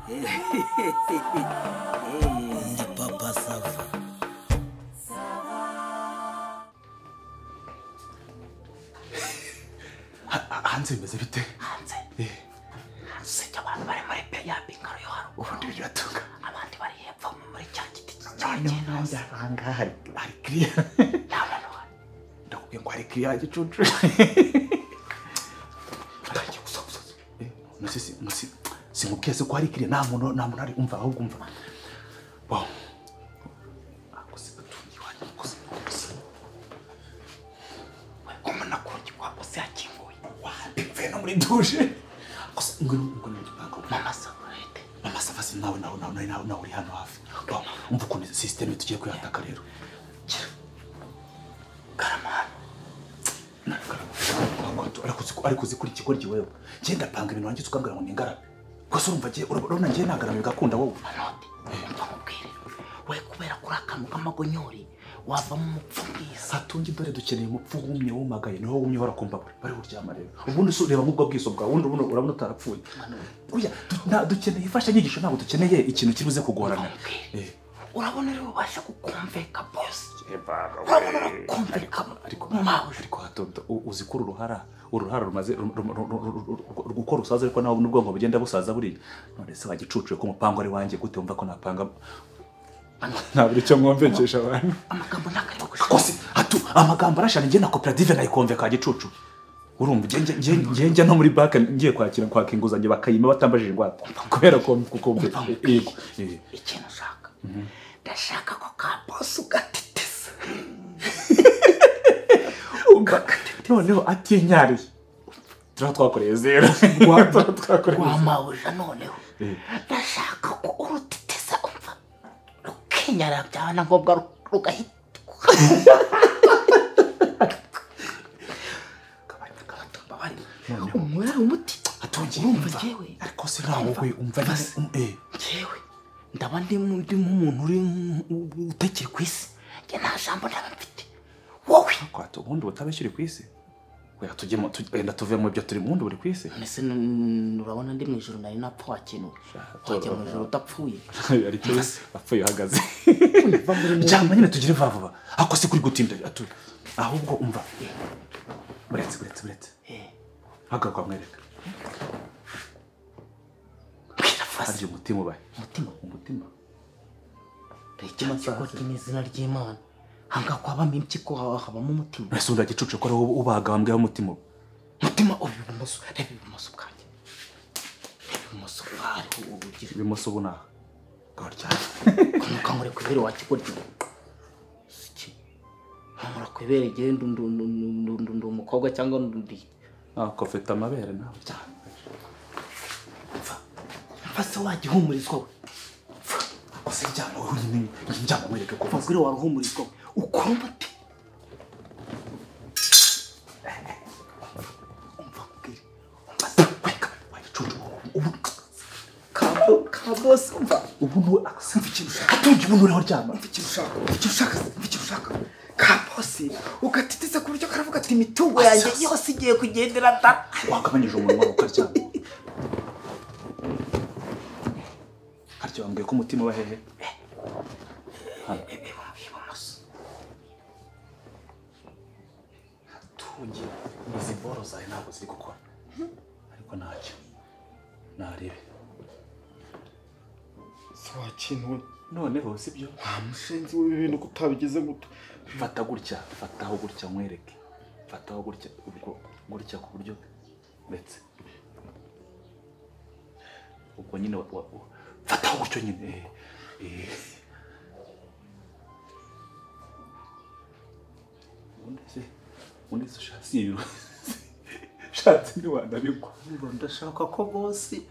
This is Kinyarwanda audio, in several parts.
Ndi Papa Sava. Hanze bimeze bite? Hanze. Hanze abantu bari muri peya bingaro yo haruguru. Ubundi biratunga. Abandi bari hepfo muri cya giti cy'igenda. Ahangaha hari clear. Ndakubwiye ngo hari clear gicucu. Atangiye gusakuza. Musi sinkubwiye se ko hari clear nta muntu ari umva ahubwo umva. Wow. Akose batungi wanyu akose. Komana kuki kwa bose yakinguye. Mvuye no muri dushe. Akose ngwino ngipanga. Mama Sava. Mama Sava si nawe uri hano hafi. Umva ukuntu system tugiye kuyataka rero. Karama. Ariko uzikuri ikigoryi wewe. Ngiye ndapanga ibintu wanjye ukambwira ngo ningarabe. Gusa urumva ngiye urabona ngiye nagarama bigakunda wowe. Manoti. Umva nkubwire. We kubera kuri akantu k'amagonyori wavamo umupfu mwiza. Hatungi dore dukeneye umupfu wumye wumagaye niho wumye uhora kumbabura. Bari uryama rero. Ubundi se ureba nk'ubwo bwiso bwawe ubundi urabona utarapfuye. Oya dukeneye imfashanyigisho ntabwo dukeneye ikintu kibuze kugorana. Urabona rero ubasha kukumveka boss. Urabona urakumveka ariko hatondo uzi ko uruhara rumaze gukora usaza ariko nawe n'ubwonko bugenda busaza buriya. None se wagicucuye ko umupango ari wanjye gute wumva ko napanga ntabwo icyo mwumvekesha abantu. Amagambo ntakari gushaka. Kose atu amagambo arashana ngiye na koperative nayikomveka gicucu. Urumva ngiye njya no muri bank ngiye kwakira kwaka inguzanyo bakayima batambajije ingwate kubera ko kukumveka. Yego. Ikintu ushaka. Ndashaka ko ka boss ugatiteza. Noneho atinyariye. Tuba twakoreye zero. Wa mawuja noneho. Ndashaka ko urutiteza umva. Rukinyara byaba na ngombwa rugahita. Umwera umuti. Atungiye urumva njyewe. Ariko se nawe umva njyewe. Ndaba ndi nk'umuntu uri utakiri ku isi. Njye nta jambo ndaba mfite. Wowe kwato ubundi utabashyiri ku isi. Oya tujyemo tugenda tuve mu byo turi mu buri ku isi. Nese urabona ndi mu ijuru nari napfa wakintu. Wajya mu ijuru utapfuye. Ariko apfuye uhagaze. Cyangwa nyine tugire vuba vuba. Ako se kuri gutinda atu. Ahubwo umva. Buretse. Hagarika mwereka. Harya umutima ubaye. Umutima. Reka kiko n'izina ry'Imana. Hanga kwabamo impyiko habamo umutima. Ese undi agicucu ko ari ubaga bambwe umutima. Umutima ubi bumoso, reba ibumoso bwanjye. Reba ibumoso bwawe ugira. Ibumoso bunaha. Garya. Kunuka nkore kwibere wa kigoryi. Siki. Nkora kwibere gende ndu umukobwa cyangwa ndi. Ah kofeta amabere nawe cyane. Mfa se wagihumurizwa we. Ose njyana wowe nyine njyana mwereke ko mvugire waruhumurizwa we. Ukora umuti. Umva kubwire. Umva se weka wagicucu. Ubu kabose umva. Ubu ntu akasumva ikintu ushaka. Atungi ubu uriho ryama. Umva ikintu ushaka. Umva ikintu ushaka. Kabose ugatiteza ku buryo karavuga ati imitungo yanjye yose igiye kugendera da. Wakabanyije umunwa ukaryama. Harya wambwiye ko umutima wa hehe? Ibumoso. Hatungi izi boro zawe ntabwo ziri gukora. Ariko ntacyo. Narebe. Wakintu noneho sibyo? Wa mushenzi w'ibintu kutabigize guto. Fata gutya, fataho gutya nkwereke. Fataho gutya ubwo gutya ku buryo ndetse. Ubwo nyine fataho gutyo nyine. Ubundi se ushatse ibiro. Shatse ni wanabigwa. Ndashaka ko bose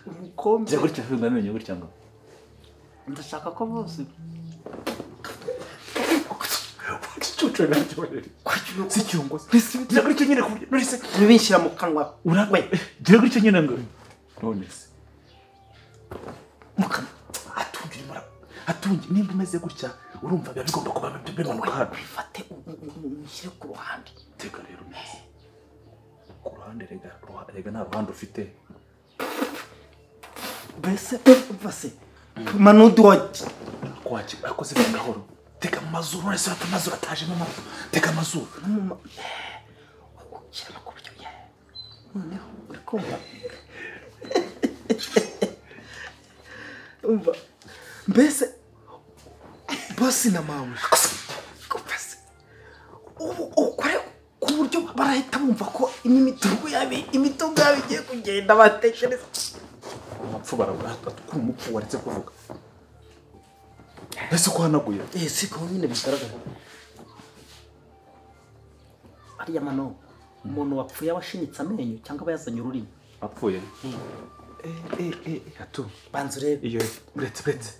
umukombe. Jya gutya ngamenye gutya ngo. Ndashaka ko bose Gicucu nacyo rero. Si cyungo. Jya gutya nyine ku buryo none se binshyira mu kanwa. Uragwe. Jya gutya nyine ngo. None se. Mu kanwa. Atungi mara. Atungi nimba umeze gutya urumva biba bigomba kuba bimanuka hano. Bifate umushyire ku ruhande. Teka rero neza. Ku ruhande rega nta ruhande ufite. Mbese base manudu kwaki akoze gahoro teka amazuru nese amazuru ataje n'amazuru teka amazuru ukira ku buryo noneho uri kumva umva mbese bosi na mawe kupase ubu ukore ku buryo barahita bumva ko imitungo yabi igiye kugenda batekereza umupfu barakura umupfu waretse kuvuga ese ko hanaguye siko nyine bigaragara ariya mano umuntu wapfuye abashinyitse amenyo cyangwa abayazanye ururimi apfuye atu banza urebe iyo uretse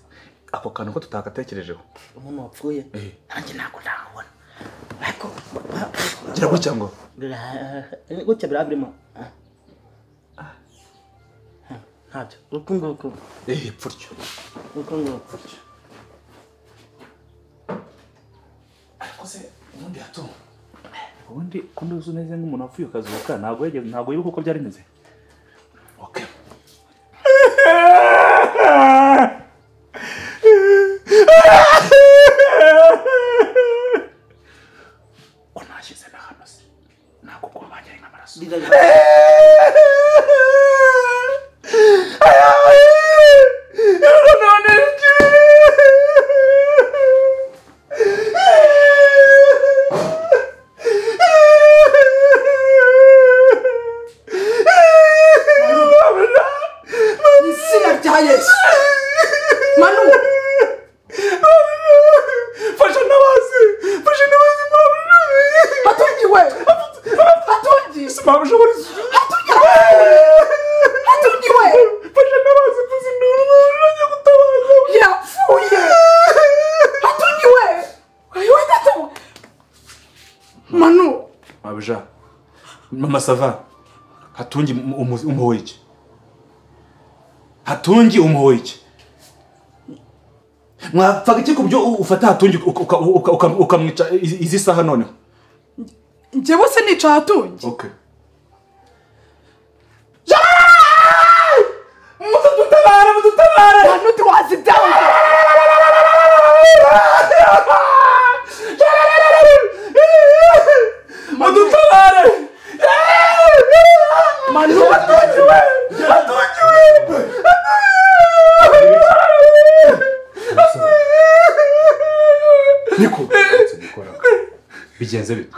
ako kantu ko tutakatekerejeho umuntu wapfuye nanjye ntabwo ndamubona ariko gira gutya ngo gutya biraba birimo ntabyo uku nguku pfuryo uku nguku ariko se ubundi hato ubundi ko nduzi neza nk'umuntu wapfuye ukazuka ntabwo ntabwo yibuka uko byari bimeze. Okay. Ko nashyize na hano se ntabwo ubwo bajyanye nk'amaraso Mama sava hatungi umuhoye iki hatungi umuhoye iki mwapfaga iki kubyo ufata hatungi ukamwica izi saha noneho njyewe se nica hatungi. Okay. Mudutabare mudutabare manudu wazibyawe mudutabare Manu atungiwe Niko bigenze bite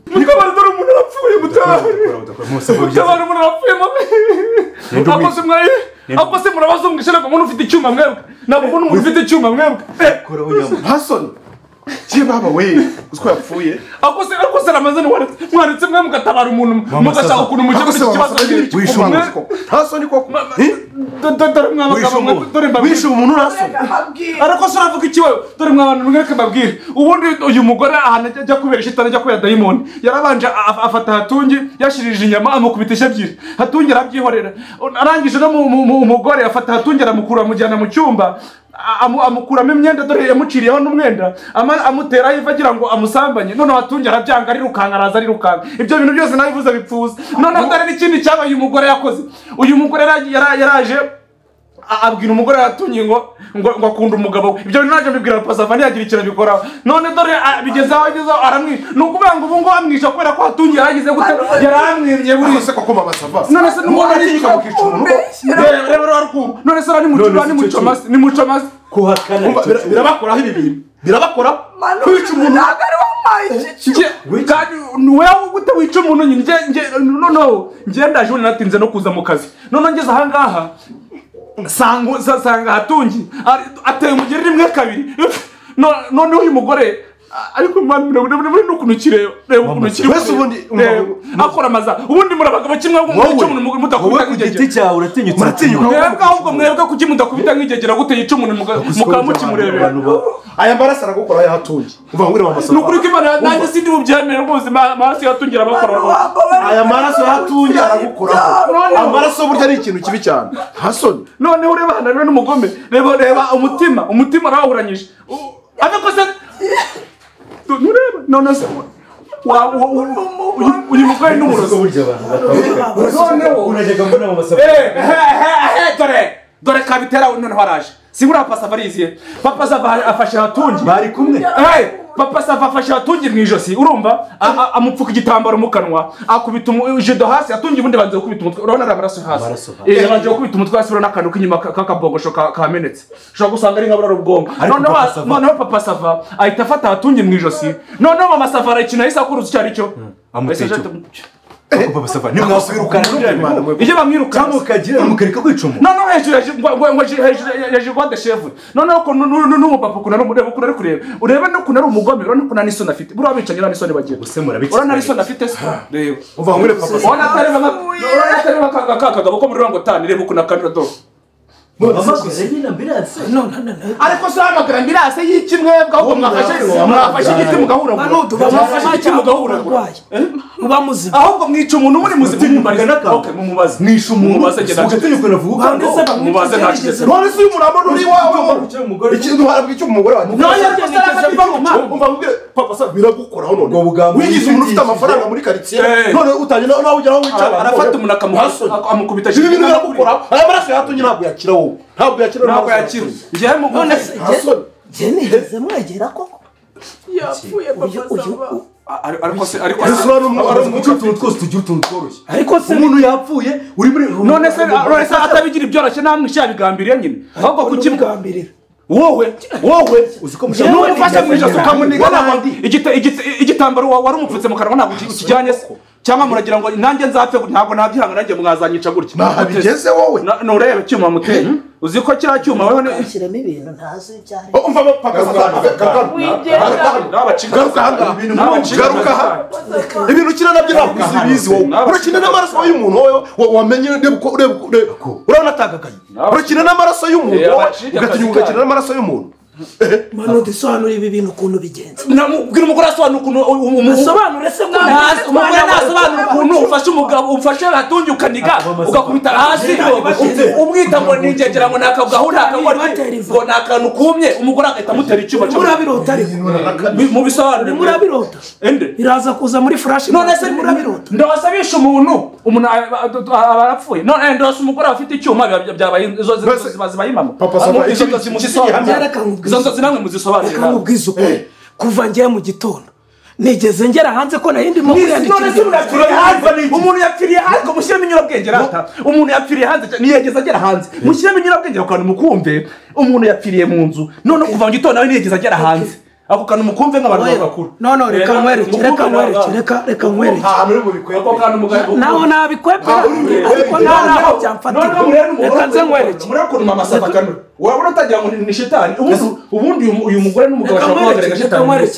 mutabara dore umuntu arapfuye mutabara umuntu arapfuye akose mwaye akose murabazungisha ntabwo umuntu ufite icyuma mwebwe ntabwo umuntu ufite icyuma mwebwe koraho nyamara hasoni je baba we uzko yapfuye akose akose ramazani mwaretse mwe mugatabara umuntu mugashaka ukuntu muje kuri iki kibazo hasoni koko dore mwabagabo mwe dore mbabwire wishe umuntu rasoni ariko se uravuga iki wewe dore mwabantu mwereke mbabwire ubundi uyu mugore ahantu ajya kubera shitani ajya kubera dayimoni yarabanje afata hatungi yashirije inyama amukubitisha ebyiri hatungi arabyihorera arangije no umugore afata hatungi aramukura amujyana mu cyumba amukuramo imyenda dore yamuciriyeho n'umwenda amutera iva agira ngo amusambanye noneho hatungi arabyanga arirukanka araza arirukanka ibyo bintu byose nabivuze bipfuza noneho dore n'ikindi cyabaye uyu mugore yakoze uyu mugore yaraje abwira umugore yatunye ngo ngo akunda umugabo we ibyo bintu naje mbibwira Papa ntiyagira ikintu abikoraho none dore bigeze aho agezeho aramwisha ni ukuvuga ngo ubu ngubu amwisha kubera ko hatungi yaragize gute yaramwimye buriya se koko mama sava none se n'umuntu aratinyuka mukica umuntu reba rero none se ni mucomasi kuhakana birabakoraho ibi bintu birabakora kwica umuntu ntabwo ari wampaye iki kandi wewe gute wica umuntu nyine noneho njye ndaje ubu natinze no kuza mu kazi noneho ngeze aha ngaha sanga hatungi ateye umugeri rimwe kabiri noneho uyu mugore ariko muri n'ukuntu kireba reba ukuntu kiri wese ubundi akora amaza ubundi muri abagabo kimwe mwica umuntu mudakubita nk'igegera ku giti cyawe uratinyutse muratinyuka mwebwe ahubwo mwebwe kuki mudakubita nk'igegera gute yica umuntu mukaba mukimurebera aya maraso aragukora aya hatungi uva ngo ureba amasaro ni ukuri ko Imana nanjye sindi bubyemere rwose amaraso yatungira abakora aya maraso yatungi aragukoraho amaraso burya ari ikintu kibi cyane hasoni noneho ureba hano rero n'umugome reba reba umutima arawuhuranyije ariko se nureba none se uyu mugore n'umurozi burya abantu batandukanye noneho unajyaga mbona mu masafuriya dore Dore kabitera noneho araje. Sibura Papa Sava ariziye. Papa Sava afashe Hatungi. Bari kumwe. Hey, Papa Sava afashe Hatungi mu ijosi, urumva? Amupfuka igitambaro mu kanwa, akubita umujido hasi, Hatungi ubundi banze gukubita umutwe. Urabona ari amaraso hasi. Banze gukubita umutwe hasi, urabona akantu k'inyuma kakabogosho kamenetse. Ushobora gusanga ari nka burara ubwonko. Noneho Papa Sava ahita afata Hatungi mu ijosi. Noneho Mama Sava arayikina isakuruza icyo ari cyo. Papa Sava ni mwaswirukana ije bamwirukana cyangwa ukagira mukareka kwicuma. Noneho hejuru rwa deshevu. Noneho ko n'umupapa kuna n'umureba kuna ari kureba urebe no kuna ari umugome, urabona ko nta n'isoni afite. Buriya abicanyi nta n'isoni bagira. Urabona nta n'isoni afite se? Reba uva ngure Papa Sava. Urabona atareba ka kagabo ko muri 50, reba ukuntu akanura do. Ariko se hamagara ambulance y'iki mwebwe ahubwo mwafashe igiti mugahuragura. Mwafashe igiti mugahuragura. Muba muzima. Ahubwo mwica umuntu muri muzima. Okay, mumubaze. Mwisha umuntu. Ugategeka navuga uko mubaze nta kigeze. None se uyu murambo uri wawe. Ikintu harabwa icyo umugore wawe. Umva mubwire Papa Sava biragukoraho none. Wigize umuntu ufite amafaranga muri quartier. None utangira nawe ujya aho wicara. Arafata umuntu akamukubita. Ibi bintu biragukoraho. Aya maraso yatunye ntabwo yakira wowe. Ntabwo yakira. Ntabwo yakira. None se nigeze mwegera koko? Yapfuye Papa Sava. Ariko se ariko umuco utuntu twose tugira utuntu tworoshye. Ariko se umuntu yapfuye uri muri none se atabigira ibyoroshye namwe cyabigambiriye nyine. Ahubwo kukimugambirira. Wowe uziko n'umufasha mu ijosi ukamuniga igitambaro wari umupfutse mu kanwa ntabwo ukijyanye se. Cyangwa muragira ngo nanjye nzapfe ntabwo nabyihanga nanjye mwazanyica gutya. Nahabigeze wowe. Nurebe cyuma muteye. Uzi ko kira cyuma weho ni shyiramo ibintu ntazi ibyari. Umva Papa Sava. Garuka hanga. Garuka ha. Ibintu ukina nabyo ntabwo uzibizi wowe. Urakina n'amaraso y'umuntu wowe wamenye urabona atagakaye. Urakina n'amaraso y'umuntu wowe ugatinya ugakina n'amaraso y'umuntu. Mano dusobanura ibi bintu ukuntu bigenze. Namubwira umugore asobanura ukuntu asobanura se ko umugore nasobanura ukuntu ufashe umugabo ufashe Hatungi ukaniga ugakubita hasi umwita ngo ningegera ngo nakagahura ngo nakantu kumye umugore agahita amutera icyuma cyo murabirota ariko mu bisobanuro murabirota biraza kuza muri flash. None se murabirota ndabasabisha umuntu arapfuye none ndose umugore afite icyuma byabaye izo zibayimamo izo zimusobanura. Izo nzozi namwe muzisobanurira. Reka nkubwize ukuri, kuva ngiye mu gitondo nigeze ngera hanze ko nari ndimo kwiyandikira. None se umuntu yapfiriye hanze, mushyiremo inyurabwenge rata. Umuntu yapfiriye hanze niyegeze agera hanze. Mushyiremo inyurabwenge ako kantu mukumve. Umuntu yapfiriye mu nzu none kuva mu gitondo nawe niyegeze agera hanze. Ako kantu mukumve nk'abantu bakuru. No reka nkwereke, reka nkwereke, reka nkwereke. Ako kantu mugaye. Naho nabikwepera ariko naho byamfatira. Reka nze nkwereke. Murakora Mama Sava kanura. Urabona utagira ngo ni shitani. Ubundi uyu mugore n'umugabo bashobora guhagarika shitani.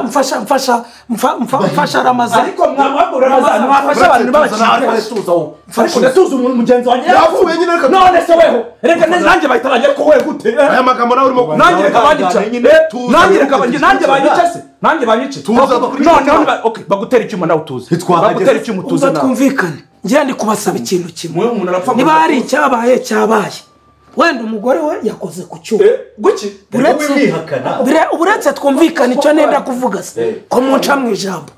Mfasha mfasha Ramazani. Ariko mwabura Ramazani mwafasha abantu babacika. Ndatuza umuntu mugenzi wanjye yapfuye nyine reka. None se weho reka nanjye bahita bajya ko wewe gute? Aya magambo nawe urimo nanjye reka banyica. Nanjye reka nanjye banyica se. Nanjye banyice. None okay bagutera icyuma nawe utuze. Bagutera icyuma utuze nawe. Twumvikane. Ngiye ndi kubasaba ikintu kimwe. Niba hari icyabaye cyabaye. Wenda umugore we yakoze ku cyuma. Guki? Uretse twumvikane icyo nenda kuvuga se ko munca mu ijambo.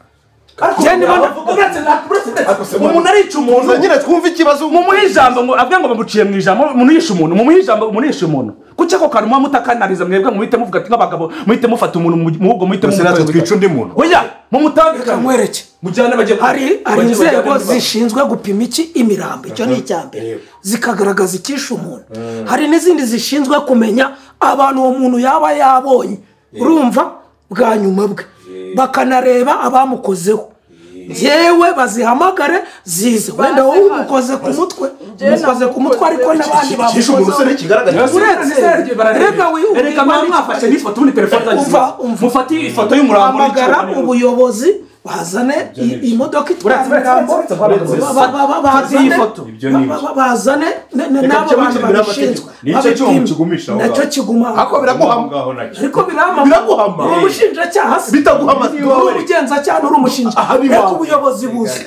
Umuntu arica umuntu nyine twumva ikibazo mumuhe ijambo ngo avuge ngo bamuciye mu ijambo umuntu yishe umuntu mumuhe ijambo umuntu yishe umuntu. Kuki ako kantu muba mutakanariza mwebwe muhite muvuga ati nk'abagabo muhite mufata umuntu muhubwo muhite mumutwe twica undi muntu. Oya mumutandukanye nkwereke. Mujyane bagiye hari inzego zishinzwe gupima iki imirambo icyo ni icya mbere zikagaragaza icyishe umuntu. Hari n'izindi zishinzwe kumenya abantu uwo muntu yaba yabonye urumva bwa nyuma bwe bakanareba abamukozeho. Yewe bazihamagare zize wenda wowe umukoze ku mutwe umukoze ku mutwe ariko n'abandi bamukoze. Reka mwafashe n'ifoto muri telefone zanyu mufate ifoto y'umurambo hamagara ubuyobozi bazane imodoka itwara imirambo bazane n'abo bantu babishinzwe nacyo kiguma ariko biraguhama ariko biraguhama uri umushinjacyaha se bitaguhama uri umugenzacyaha uri umushinja reka ubuyobozi buze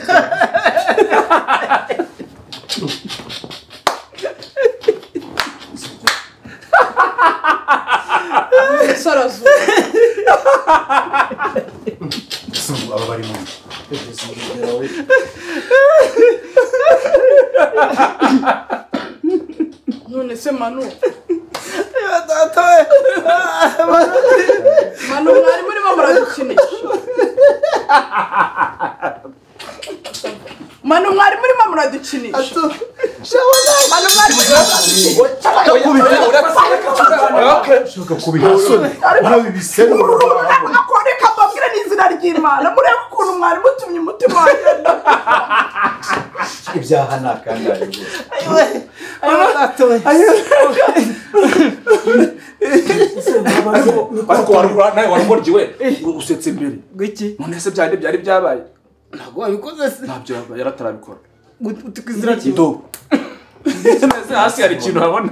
Aba bari mu None se Manu Manu mwari murimo muradukinisha. Manu mwari murimo muradukinisha. Manu mwari murimo muradukinisha. Mbabwire n'izina ry'Imana murebe ukuntu mwari mutumye umutima wanjye. Ibyaha ni akangari rwose. Ariko nawe warugoryi we usetse imbere. None se byari byari byabaye? Ntabwo wabikoze se? Ntabyo yaratarabikora. Ndo. Hasi hari ikintu habona.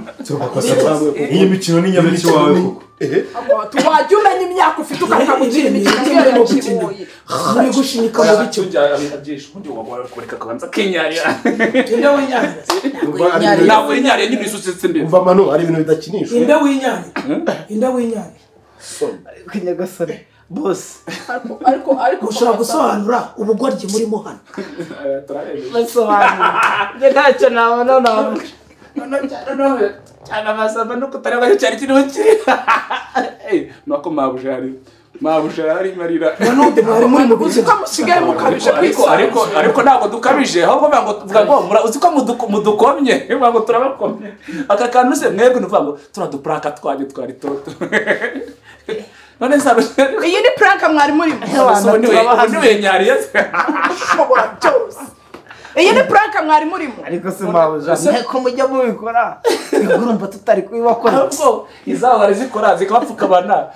Iyi mikino ni nyamiki wawe koko. Wajya umenya imyaka ufite ukakugira imikino yo kiboyi. Muri gushinyika mu bice. Undi wakureka kabanza kinyarira. Inde winyarira. Nawe winyariye nyine usutse imbere. Umva Manu ari ibintu bidakinishwa. Inde winyarira. Inde winyarira. Kinyagasore. Boss. Ariko ushobora gusobanura ubugoryi murimo hano. Basobanura. Nge ntacyo nabona navuga. Cyane amasamba nuko utareba cyari kiriho kiri. Nako mabuje hari. Mabuje hari marira. Manu mwari muri mu uzi ko musigaye mukabije kwisa. Ariko ntabwo dukabije. Ahubwo ngo uzi ko mudukomye. Ngo turabakomye. Aka kantu se mwebwe nuvuga ngo turadupraka twanyu twari toto. None se iyi ni prank mwari murimo. Niwe nyariye. Ushobora byose. Iyi ni prank mwari murimo. Ariko se mabuja nteko mujya mubikora. Urumva tutari kubibakora. Ahubwo izabo barizikora zikabapfukabana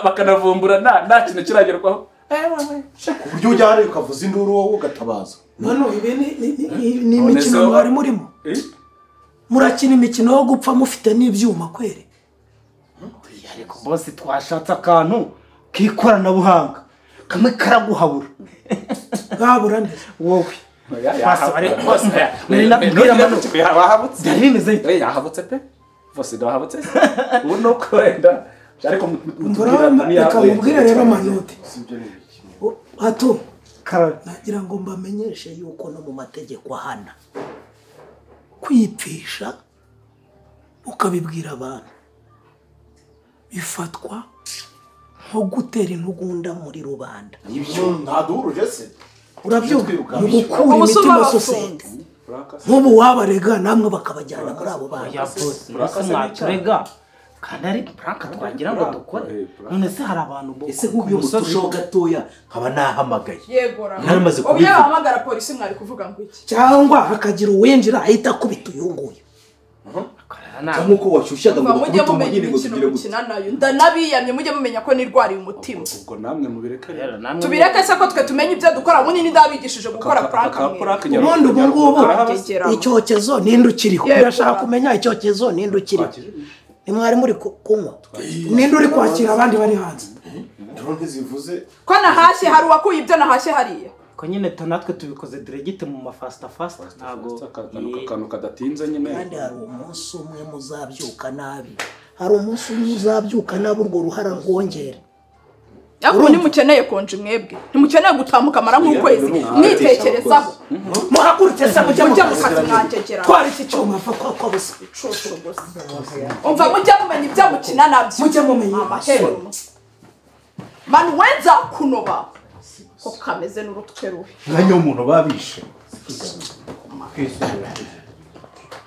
bakanavumburana nta kintu kiragerwaho. Ku buryo ujya hariya ukavuza induru wowe ugatabaza. Manu ibi ni imikino mwari murimo. Murakina imikino yo gupfa mufite n'ibyuma kweri. Ariko bose twashatse akantu k'ikoranabuhanga kamwe karaguhabura. Gabura nde? Wowe. Yahabutse pe. Bose ndahabutse. Ubu nuko wenda ariko reka mubwire rero Manute. Hato nagira ngo mbamenyeshe yuko no mu mategeko ahana kwipfisha ukabibwira abantu bifatwa nko gutera intugunda muri rubanda. Ibyo ntaduruje se. Urabyumva ni gukura imitima sosiyete. Nk'ubu wabarega namwe bakabajyana muri abo bantu. Mwaturega kandi ari prank twagira ngo dukore. None se hari abantu ese nk'ubu mutushaho gatoya nkaba nahamagaye. Yego ra. Naramaze kubivuga. Ubu yahamagara polisi mwari kuvuga ngo iki? Cyangwa hakagira uwinjira ahita akubita uyu nguyu. Cyangwa uko washyushyaga ngo mujye mumenya imikino mukina nayo. Ndanabiyamye mujye mumenya ko nirwariye umutima. Ubwo namwe mubireke rero. Tubireke se ko twe tumenye ibyo dukora ubundi ndabigishije gukora prank mwe. Ubundi ubu ngubu icyokezo ninde ukiriho? Ndashaka kumenya icyokezo ninde ukiriho. Ni mwari muri kunywa. Ninde uri kwakira abandi bari hanze? Drone zivuze ko nahashye hari uwakuye ibyo nahashye hariya. Ko nyine natwe tubikoze direct mu mafasta fast ntago akantu kadatinze nyine. Kandi hari umunsi umwe muzabyuka nabi. Hari umunsi umwe uzabyuka nabi urwo ruhara rwongera. Ariko ntimukeneye konje mwebwe. Ntimukeneye gutamuka mara nk'ukwezi mwitekerezaho. Muhagurutse se mujye mujya mukazi mwangegera. Twari iki cyuma fa ko busa. Umva mujya mumenya ibyo mukina nabyo. Mujye mumenya amaheru. Manu wenza kunoba. Ko kameze n'urutwe rubi. Mwanya w'umuntu babishe.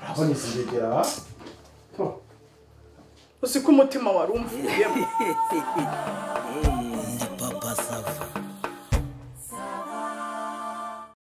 Urabona izigera. Uzi ko umutima warumvuyemo.